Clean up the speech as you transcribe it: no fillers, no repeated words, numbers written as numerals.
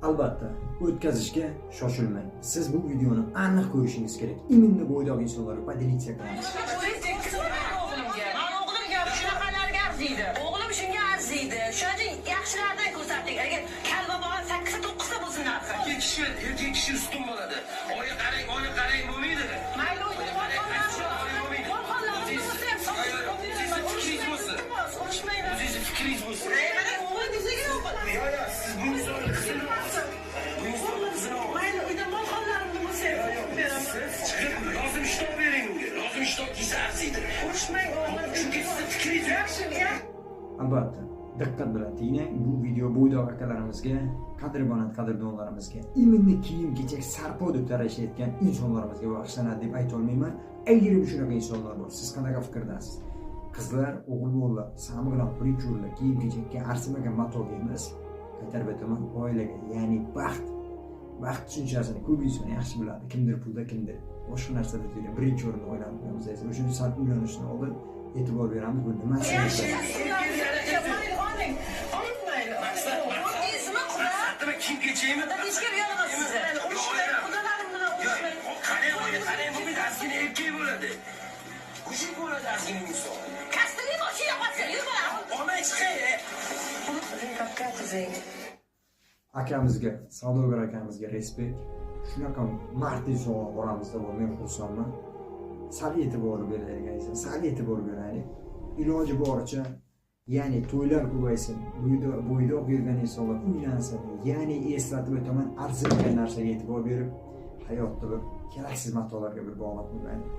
Albatta, o'tkazishga shoshilmang. Siz bu videoni aniq ko'rishingiz kerak. Именно bo'ydoq insonlarga поделиться qilamiz. O'g'limga, mani o'g'lim shunaqalarga arziydi. O'g'lim shunga arziydi. Shuning uchun yaxshilardan ko'rsating. Agar kalva bo'lgan 8 ta, 9 ta bo'lsin narxi. Erkak kishi, erkak kishi ustun bo'ladi. Oyi qarang, oyi qarang bo'lmaydi. Mayli, O'zingizni fikringiz bo'lsin. Urushmayman. O'zingizni fikringiz bo'lsin. Mana o'g'lim bizga o'g'il. Yo'q, yo'q, siz bu insonni qizini olasiz. Bu insonni qizini olasiz. Mayli, uyda molxonlarimni bo'lsa ham beraman. Siz chiqib lozim ishton bering unga. Lozim ishton kiysa arziydi. Urushmang, o'g'lim. Chunki sizni fikringiz yo'q. Yaxshi, yaxshi. Albatta, diqqat bilan tinglang. Bu video bo'ydoq akalarimizga, qadri baland qadrdonlarimizga, именно kiyim kechak sarpo deb tarashayotgan insonlarimizga bag'ishlanadi deb ayta olmayman. Ayrim shunaqa insonlar bor. Siz qanaqa fikrdasiz? Qizlar, o'g'il bolalar, samig'lar, birinchi kiyim kechakka arzimagan matoga emas, qaytarib aytaman, oilaga, ya'ni baxt. Baxt tushunchasini ko'p inson yaxshi biladi. Kimdir pulda, kimdir boshqa narsada deydi. Birinchi o'rinda oilani qo'yamiz. O'shuning uchun sal uylanishdan oldin e'tibor beramiz. Bu nimasi? Yaxshi. Mayli, oling. Oling, mayli. Ko'rdingizmi, quda? Nima, kiyim kechakmi? Hech kim yo'lamas sizni. Urushmang, qudalarim bilan urushmang. Qarang, oyi qarang bo'lmaydi, ozgina erkak bo'ladi. Мужик bo'ladi ozgina inson. Kasbini boshingga qotsin, yur bolam. Olmay chiqay. Qizing. Akamizga, savdogar akamizga респект. Shunaqa mard insonlar oramizda bor, men xursandman. Sal e'tibor beraylik, azizlar, sal e'tibor beraylik. Iloji boricha, ya'ni to'ylar ko'paysin, bo'ydoq yurgan insonlar uylansin, ya'ni eslatib o'taman, arzimagan narsaga e'tibor berib, hayotda bir keraksiz matolarga bir bog'lab qo'ymaylik.